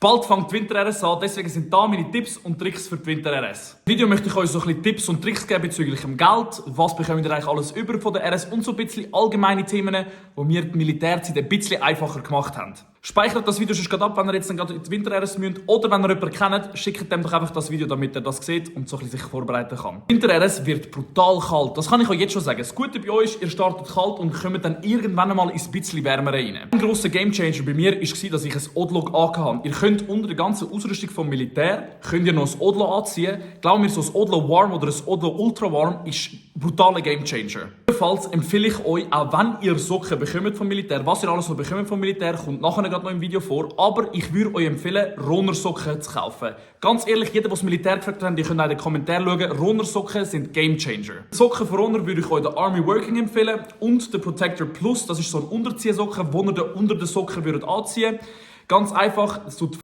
Bald fängt die Winter-RS an, deswegen sind da meine Tipps und Tricks für die Winter-RS. Im Video möchte ich euch so ein bisschen Tipps und Tricks geben bezüglich dem Geld, was bekommt ihr eigentlich alles über von der RS und so ein bisschen allgemeine Themen, die mir die Militärzeit ein bisschen einfacher gemacht haben. Speichert das Video schon gerade ab, wenn ihr jetzt dann gerade in die Winter-RS müsst, oder wenn ihr jemanden kennt, schickt dem doch einfach das Video, damit er das sieht und so ein bisschen sich vorbereiten kann. Winter-RS wird brutal kalt, das kann ich euch jetzt schon sagen. Das Gute bei euch ist, ihr startet kalt und kommt dann irgendwann einmal ins bisschen wärmer rein. Ein grosser Gamechanger bei mir war, dass ich ein Odlog angehabt. Ihr könnt unter der ganzen Ausrüstung vom Militär könnt ihr noch ein Odlo anziehen. Glaubt mir, so ein Odlo Warm oder ein Odlo Ultra Warm ist ein brutaler Gamechanger. Ebenfalls empfehle ich euch, auch wenn ihr Socken bekommt vom Militär, was ihr alles noch bekommt vom Militär, kommt nachher gerade noch im Video vor, aber ich würde euch empfehlen, Runner-Socken zu kaufen. Ganz ehrlich, jeder, der das Militär gefragt hat, ihr könnt auch in den Kommentaren schauen, Runner-Socken sind Gamechanger. Socken von Runner würde ich euch den Army Working empfehlen und den Protector Plus, das ist so ein Unterziehsocken, den ihr unter den Socken anziehen würdet. Ganz einfach, es tut